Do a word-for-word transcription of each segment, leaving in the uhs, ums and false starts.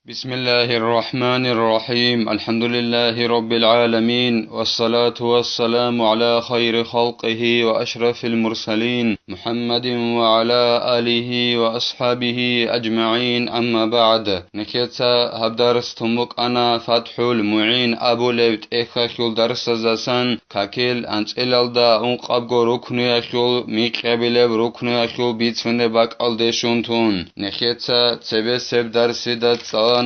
بسم الله الرحمن الرحيم. الحمد لله رب العالمين، والصلاة والسلام على خير خلقه وأشرف المرسلين، محمد وعلى آله وأصحابه أجمعين، أما بعد. Нехеца гьаб дарс тун букӀана ФатхӀул МугӀин абулеб тӀехьалъул дарсаздасан, какил анцӀилалда ункъабго рукнуялъул, микьабилеб рукнуялъул бицунеб бакӀалде щун тун. Нехеца цебесеб дарсида цӀалана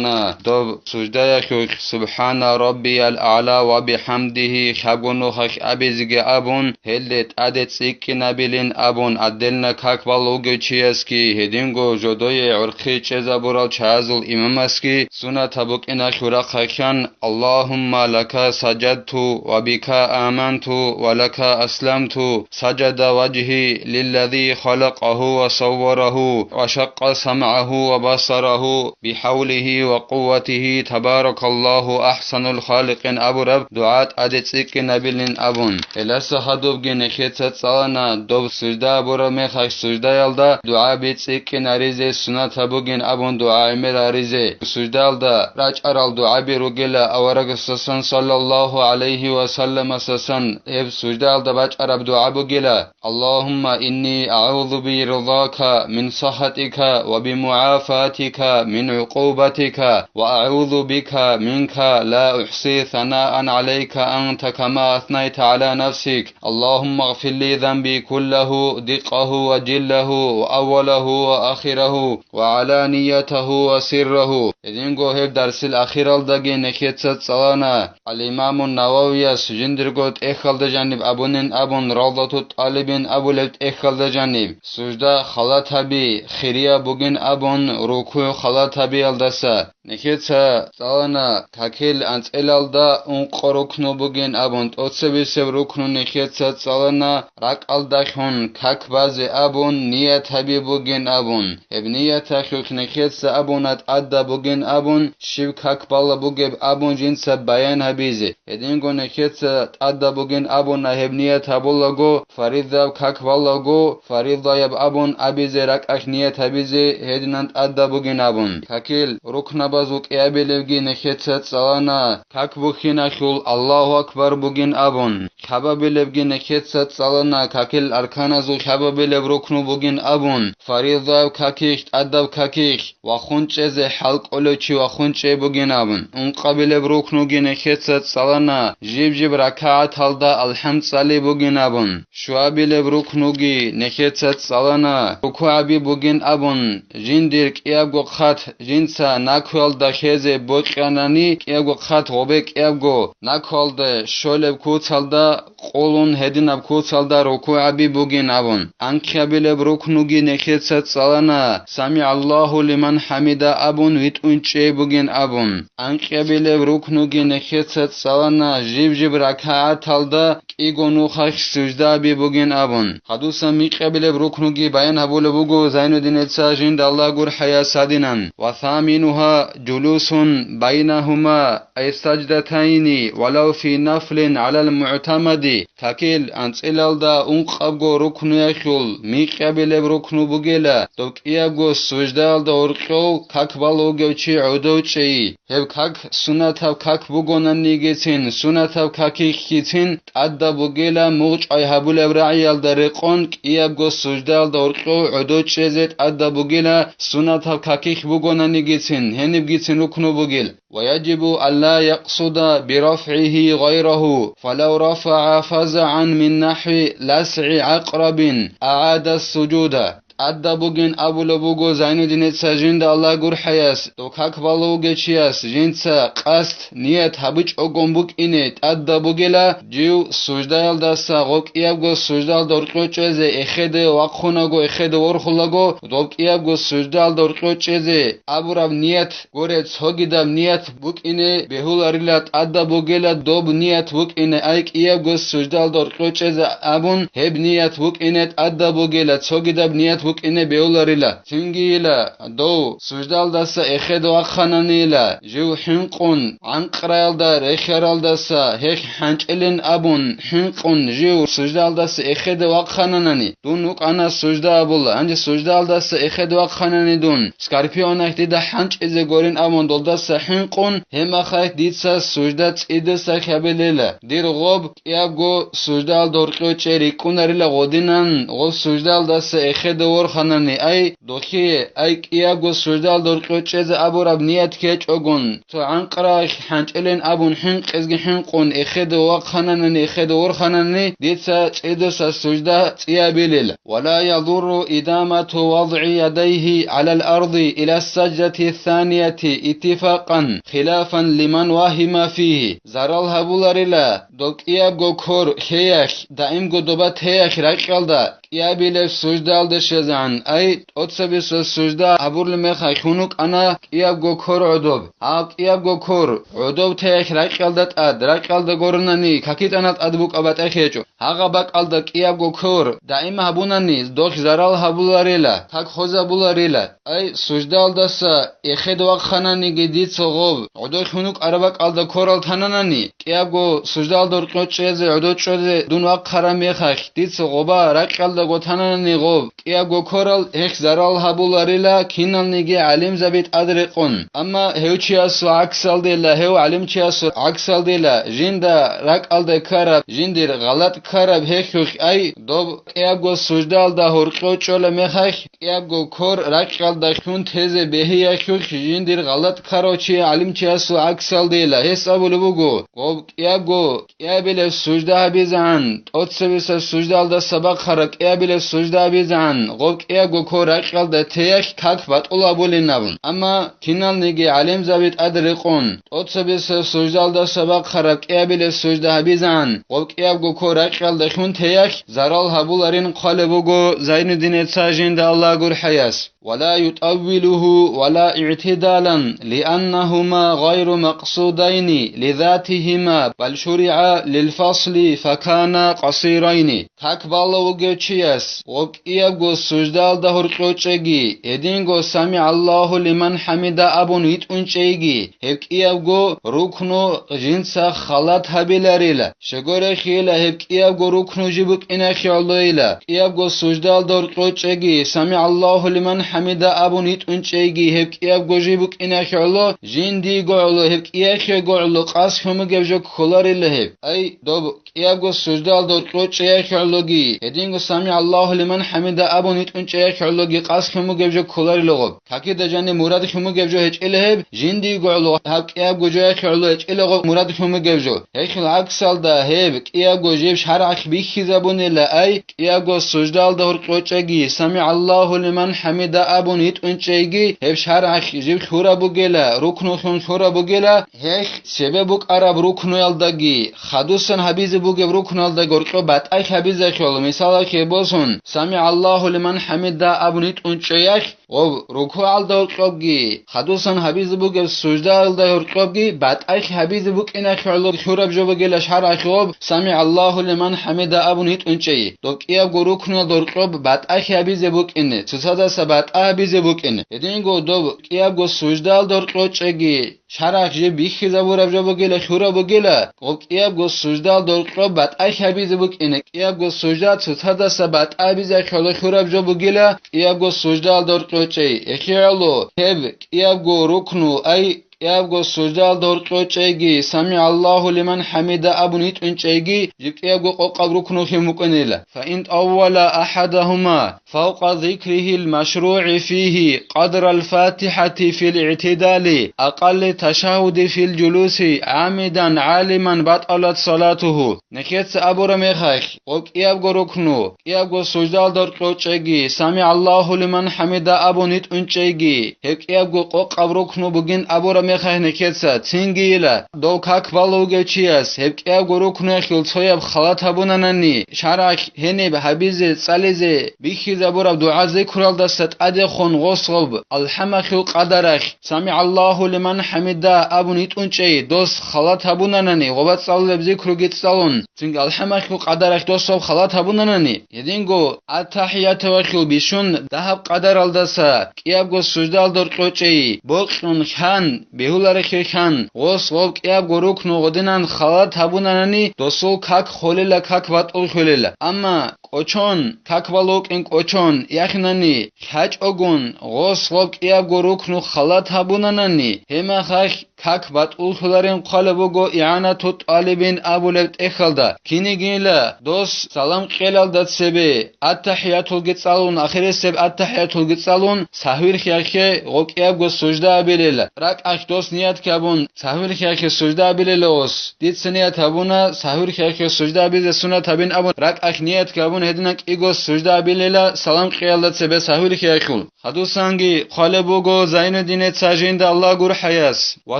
доб суждаялъулъ «Субхана Раббиял А'ла ва бихӀамдихьи» хабго нухалъ абизеги абун, гьелде тӀаде цӀикӀкӀинабилин абун, отдельно как балугев чиясги, гьединго жодое гӀурхъи чӀезабурал чагӀазул имамасги сунатаб букӀиналъул рахъалъан: «Аллагьумма лака саджадту ва бика аманту ва лака асламту, саджада важгьи лиллази халакъагьу ва савварагьу ва шакъа самгӀагьу ва басарагьу бихӀавлигьи ва къувватигьи, табаракаллагьу ахӀсанул халикъин» абураб дугӀа тӀаде цӀикӀкӀинабилин абун. Гьеласа хадубги нехеца цӀалана доб сужда абураб мехалъ суждаялда дугӀаби цӀикӀкӀинаризе сунатаб бугин абун дугӀа гӀемер гьаризе. Суждаялда рачӀарал дугӀаби ругела аварагасдасан саллаллагьу гӀалайгьи ва салламасдасан гьеб суждаялда бачӀараб дугӀа бугела: «Аллагьумма инни агӀузу биризака мин сахатика ва бимугӀафатика мин гӀукъубатика, ва агӀузу бика минка, ла ухси санаан гӀалайка анта кама аснайта гӀала нафсик. Аллагьумма гъфир ли занби куллагьу, дикъагьу ва жиллагьу, ва аввалагьу ва ахирагьу, ва гӀаланиятагьу ва сиррагьу». Гьединго гьеб дарсил ахиралдаги нехеца цӀалана. Ал-Имамун Нававияс жиндирго тӀехьалда жаниб абунин абун, Равдату ТӀалибин абулеб тӀехьалда жаниб, сужда халатаби хирияб бугин абун, рукугӀ халатабиялдаса. Нехеца цӀалана какил анцӀилалда ункъо рукну бугин абун, тӀоцебисеб рукну нехеца цӀалана ракӀалдалъун как базе абун, ният гьаби бугин абун. Гьеб нияталъулъ нехеца абуна тӀадаб бугин абун, щиб как бала бугеб абун жинца баян гьабизе. Гьединго нехеца тӀадаб бугин абуна гьеб ният гьабулаго, фаридаб как балаго, фаридаяб абун абизе ракӀалъ ният гьабизе гьединан тӀадаб бугин абун. Какил рукнабазул кӀиабилебги нехеца цӀалана как бухьиналъул Аллагьу акбар бугин абун. Хабабилебги нехеца цӀалана какил арканазул хабабилеб рукну бугин абун, фаридаб какихь, тӀадаб какихь, вахун чӀезе хӀал кӀолев чи вахун чӀей бугин абун. Ункъабилеб рукнуги нехеца цӀалана жиб-жиб ракагӀаталда алхӀам цӀали бугин абун. Щуабилеб рукнуги нехеца цӀалана рукугӀаби бугин абун, жиндир кӀиябго хъат жинца накуялда хезе бокьанани, кӀиябго хъат гъобе кӀиябго накуялда щолеб куцалда къулун гьединаб куцалда рукугӀаби бугин абун. Анкьабилеб рукнуги нехеца цӀалана, «СамигӀаллагьу лиман хӀамида» абун витӀун чӀей бугин абун. Анкьабилеб рукнуги нехеца цӀалана жиб-жиб ракагӀаталда кӀиго нухалъ суждаби бугин абун. Гьадусан микьабилеб рукнуги баян гьабулеб буго Зайнуддинеца жинда Аллагь гурхӀаяс гьадинан: «Ва саминугьа жулусун байнагьума ай садждатайни валав фи нафлин гӀалал мугӀтамади». Какил анцӀилалда ункъабго рукнуялъул микьабилеб рукну бугела, доб кӀиябго суждаялда гьоркьов как балугев чи гӀодов чӀей. Гьеб как сунатаб как бугонанигицин, сунатаб какихьгицин тӀадаб бугела, мугъчӀвай гьабулеб рагӀиялда рекъон кӀиябго суждаялда гьоркьов гӀодов чӀезе тӀадаб бугела, сунатаб какихь бугонанигицин, гьенибгицин рукну бугел. ويجب ألا يقصد برفعه غيره، فلو رفع فزعا من نحو لسع عقرب أعاد السجود. ТӀадаб бугин абулеб буго Зайнуддинеца жинда Аллагь гурхӀаяс, дов как балугев чияс жинца къасд, ният гьабичӀогон букӀине тӀадаб бугела, жив суждаялдаса гъокӀиябго суждаялда гьоркьов чӀезе эхеде вахъунаго, эхеде ворхулаго, гъокӀиябго суждаялда гьоркьов чӀезе абураб ният гуре, цогидаб ният букӀине бегьуларила, тӀадаб бугела доб ният букӀине, ай кӀиябго суждаялда гьоркьов чӀезе абун, гьеб ният букӀине тӀадаб бугела, цогидаб ният букӀине бегьуларила. Цинги ила, дов суждалдаса эхеде вахъананила, жив хӀинкъун, гӀанкъраялда рехьаралдаса гьелъ хӀанчӀилин абун, хӀинкъун жив суждалдаса эхеде вахъананани, дун вукӀана сужда абула, гьанже суждалдаса эхеде вахъанани дун, скорпионалъ дида хӀанчӀизе гурин абун долдаса хӀинкъун, гьеб мехалъ дица сужда цӀидаса хьабилила. Дир гъоб кӀиябго суждаялда гьоркьов чӀей рикӀкӀунарила гъодинан, гъоб суждаялдаса эхеде ворханани, ай, дохие, ай, кӀиябго суждаялда гьоркьов чӀезе абураб ният ккечӀогун, цо гӀанкъраялъ хӀанчӀилин абун хӀинкъизги хӀинкъун, эхеде вахъананани, эхеде ворханани, дица цӀидаса сужда цӀиябилила. ولا يضر إدامة وضع يديه على الأرض إلى السجدة الثانية اتفاقا خلافا لمن وهم فيه. Зарал гьабуларила доб кӀиябго кор лъеялъ, даимго доба теялъ ракьалда кӀиабилеб суждаялде щвезегӀан, ай, тӀоцебесеб сужда гьабураб мехалъ хьун вукӀана кӀиябго кор гӀодоб. Гьаб кӀиябго кор гӀодоб теялъ ракьалда тӀад, ракьалда гуронани, какитӀанал тӀад букӀа батӀа гьечӀо. Гьагъа бакӀалда кӀиябго кор даим гьабунани, дохъ зарал гьабуларила, как хвезабуларила. Ай, суждаялдаса эхеде вахъананиги дица гъоб, гӀодохъ хьун вукӀараб бакӀалда корал тананани, кӀиябго суждаялда гьоркьов чӀезе, гӀодов чӀезе дун вахъараб мехалъ, дица гъоба ракьалдаго тананани гъоб, кӀиябго корал гьелъ зарал гьабуларила киналниги гӀалимзаби тӀад рекъон. Амма гьев чиясул гӀаксалдила, гьев гӀалимчиясул гӀаксалдила, жинда ракьалда ккараб, жиндир гъалатӀ ккараб гьелъулъ, ай, доб кӀиябго суждаялда гьоркьов чӀолеб мехалъ, кӀиябго кор ракьалда хьун тезе бегьиялъулъ жиндир гъалатӀ ккарав чи гӀалимчиясул гӀаксалдила. Гьес абулеб буго, гъоб кӀиябго кӀиабилеб сужда гьабизегӀан, тӀоцебесеб суждаялдаса бахъараб кӀиабилеб сужда гьабизегӀан, гъоб кӀиябго кор ракьалда теялъ как батӀулабулин абун. Амма киналниги гӀалимзаби тӀад рекъон, тӀоцебесеб суждаялдаса бахъараб кӀиабилеб сужда гьабизегӀан, гъоб кӀиябго кор ракьалда хьун теялъ зарал гьабуларин хъвалеб буго Зайнуддиница жинда Аллагь гурхӀаяс. ولا يطوله ولا اعتدالا لأنهما غير مقصودين لذاتهما بل شرعا للفصل فكانا قصيرين. Как балев вугев чияс гъоб кӀиябго суждаялда гьоркьов чӀейги, гьединго «СамигӀаллагьу лиман хӀамида» абун витӀун чӀейги, гьеб кӀиябго рукну жинца халат гьабиларила. Щегорехъила гьеб кӀиябго рукну жиб букӀинахъе гӀолойила, кӀиябго суждаялда гьоркьов чӀейги, «СамигӀаллагьу лиман хӀамида» абун витӀун чӀейги, гьеб кӀиябго жиб букӀинахъе гӀоло, жиндиего гӀоло, гьеб кӀияхъего гӀоло къасд хьун бугеб жо кколарила гьеб. Ай, доб кӀиябго суждаялда гьоркьов чӀеяхъе гӀологи, гьединго «СамигӀаллагьу лиман хӀамида» абун витӀун чӀеяхъе гӀологи къасд хьун бугеб жо кколарила гъоб. Какида жаниб мурад хьун бугеб жо гьечӀила гьеб, жиндиего гӀоло гьаб кӀиябго жояхъе гӀоло гьечӀила гъоб мурад хьун бугеб жо. Гьелъул гӀаксалда гьеб кӀиябго жиб шаргӀалъ бихьизабунила, ай, кӀиябго суждаялда гьоркьов чӀейги, «СамигӀаллагьу лиман хӀамида» абун витӀун чӀейги, гьеб шаргӀалъ жиб лъураб бугила, рукнулъун лъураб бугила, гьелъ цебе букӀараб рукнуялдаги, хадусан гьабизе бугеб рукнуялдаги гьоркьоб батӀалъ гьабизехъе гӀоло, мисалалъе босун, «СамигӀаллагьу лиман хӀамида» абун витӀун чӀеялъ, гъоб рукугӀалда гьоркьобги, хадусан гьабизе бугеб суждаялда гьоркьобги батӀалъ гьабизе букӀинахъе гӀоло лъураб жо бугила шаргӀалъ гъоб «СамигӀаллагьу лиман хӀамида» абун витӀун чӀей. Доб кӀиябго рукнуялда гьоркьоб батӀалъ гьабизе букӀине, цоцадаса батӀа гьабизе букӀине. Гьединго доб кӀиябго суждаялда гьоркьов чӀейги, шаргӀалъ жиб бихьизабураб жо бугила, лъураб бугила, гъоб кӀиябго суждаялда гьоркьоб батӀалъ гьабизе букӀине, кӀиябго сужда цоцадаса батӀа гьабизехъе гӀоло лъураб жо бугила, кӀиябго суждаялда гьоркьов чӀей. Гьелъие гӀоло гьеб кӀиябго рукну, ай, кӀиябго суждаялда гьоркьов чӀейги, «СамигӀаллагьу лиман хӀамида» абун витӀун чӀейги, жиб кӀиябго къокъаб рукну хьун букӀинила. فإن طول أحدهما فوق ذكره المشروع فيه قدر الفاتحة في الاعتدال أقل التشهد في الجلوس عامدا عالما بطلت صلاته. Нехеца абураб мехалъ, гъоб кӀиябго рукну, кӀиябго суждаялда гьоркьов чӀейги, «СамигӀаллагьу лиман хӀамида» абун витӀун чӀейги, гьеб кӀиябго къокъаб рукну бугин абураб мехалъ нехеца, цинги ила, дов как балев вугев чияс гьеб кӀиябго рукнуялъул цояб халат гьабунанани, шаргӀалъ гьениб гьабизе, цӀализе, бихьизе абураб дугӀа-зикралдаса тӀадехун гъос гъоб алхӀамахил къадарахь, «СамигӀаллагьу лиман хӀамида» абун йитӀунчӀей, дос халат гьабунанани, гъоба цӀалулеб зикруги цӀалун, цинги алхӀамахил къадарахь дос гъоб халат гьабунанани, гьединго аттахӀиятавахил бищун дагьаб къадаралдаса кӀиябго суждаялда гьоркьов чӀей, бокьун хьан, бегьуларехъе хьан, гъос гъоб кӀиябго рукну гъодинан халат гьабунанани, досул как холела, как батӀул холела. Амма кӀочон, как балукӀин кӀочон, яхинани, хьачӀогун, гъос гъоб кӀиябго рукну халат гьабунанани, гьемахахь как батӀуллъуларин хъвалеб буго игӀанату тӀалибин абулеб тӀехьалда. Кинигила дос салам кьелалда цебе аттахӀиятулги цӀалун, ахирисеб аттахӀиятулги цӀалун, сагьвил хьехье гъокӀиябго сужда абилела. РакӀахь дос ният гьабун, сагьвил хьехье сужда абилела ос. Дица ният гьабуна, сагьвил хьехье сужда абизе сунат гьабин абун, ракӀахь ният гьабун, гьединан кӀиго сужда абилела салам кьеялда цебе сагьвил хьехьул. Хадусанги хъвалеб буго Зайнуддинеца жинда Аллагь гурхӀаяс: «Ва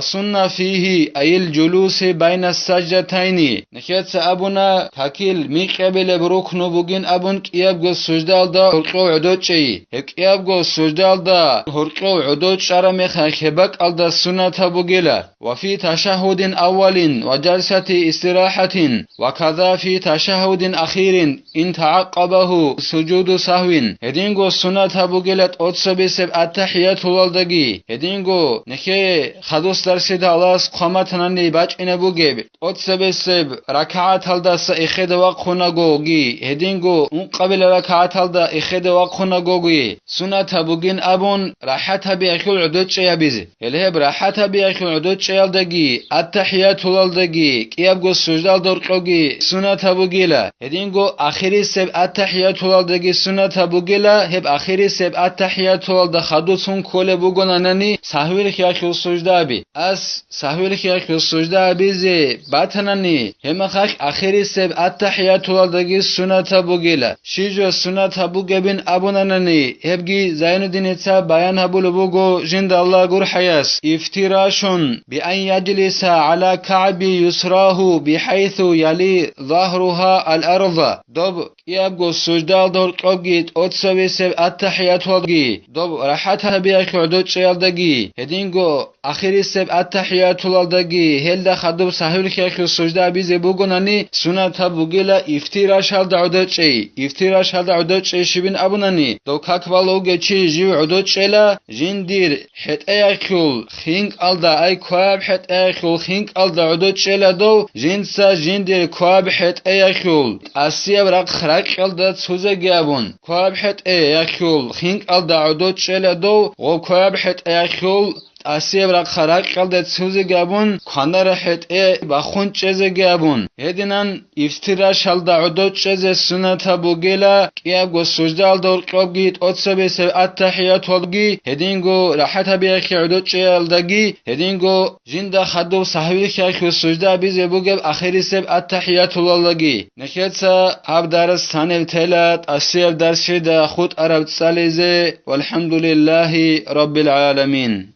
сунна фигьи, айил жулуси байна саждатайни». Нехеца абуна, какил микьабилеб рукну бугин абун кӀиябго суждалда гьоркьов гӀодочӀей. Гьеб кӀиябго суждалда гьоркьов гӀодочӀараб мехалъ гьеб бакӀалда суннатаб бугила. «Ва фи ташагьудин аввалин ва жалсати истирахӀатин, ва каза фи ташагьудин ахирин, ин тагӀакъабагьу сужуду сагьвин». Гьединго суннатаб бугила тӀоцебесеб аттахӀиятулалдаги, гьединго нехее хадусдарсида Аллагьас хъваматанани бачӀинаб бугеб тӀоцебесеб ракагӀаталдаса эхеде вахъунагоги, гьединго ункъабила ракагӀаталда эхеде вахъунагоги, суннатаб бугин абун, рахӀат гьабиялъул гӀодочӀей гьабизе. Гьеле гьеб рахӀат гьабиялъул гӀодочӀеялдаги, аттахӀиятулалдаги, кӀиябго суждалда гьоркьоги суннатаб бугила. Гьединго ахирисеб аттахӀиятулалдаги суннатаб бугила, гьеб ахирисеб аттахӀиятулалда хадуцун кколеб бугонанани сагьвил хьехьул сужда аби. Ас сагьвил хьехьул сужда абизе батанани, гьемахахь ахирисеб аттахӀиятулалдаги суннатаб бугила. Щиб жо суннатаб бугебин абунанани, гьебги Зайнуддиница баян гьабулеб буго жинда Аллагь гурхӀаяс: «Ифтирашун, би ан яжлиса гӀала кагӀби юсрагьу, бихӀайсу яли загьругьа ал-арда». Доб кӀиябго суждалда гьоркьобги тӀоцебесеб аттахӀиятулалдаги, доб рахӀат гьабиялъул гӀодочӀеялдаги, гьединго ахирисеб аттахӀиятулалдаги гьелда хадуб сагьвил хьехьул сужда абизе бугонани, суннатаб бугила ифтирашалда гӀодочӀей. Ифтирашалда гӀодочӀей щибин абунани, дов как балуге чи жив гӀодочӀела, жиндир хӀетӀеялъул хинкӀалда, ай кваб хӀетӀеялъул хинкӀалда гӀодочӀела дов, жинца жиндир кваб хӀетӀеялъул тӀасияб рахъ ракьалда цузеги абун, кваб хӀетӀеялъул хинкӀалда гӀодочӀела дов, гъо кваб хӀетӀеялъул тӀасияб рахъ ракьалда цузеги абун, кванара хӀетӀе бахун чӀезеги абун. Гьединан ифтирашалда гӀодочӀезе суннатаб бугела, кӀиябго суждалда гьоркьобги тӀоцебесеб аттахӀиятулги, гьединго рахӀат гьабиялъе гӀодочӀеялдаги, гьединго жинда хадуб сагьвил хьехьул сужда абизе бугеб ахирисеб аттахӀиятулалдаги. Нехеца гьаб дарс гьаниб тела, тӀасияб дарсида хутӀараб цӀализе. ВалхӀамдулиллагьи раббил гӀаламин.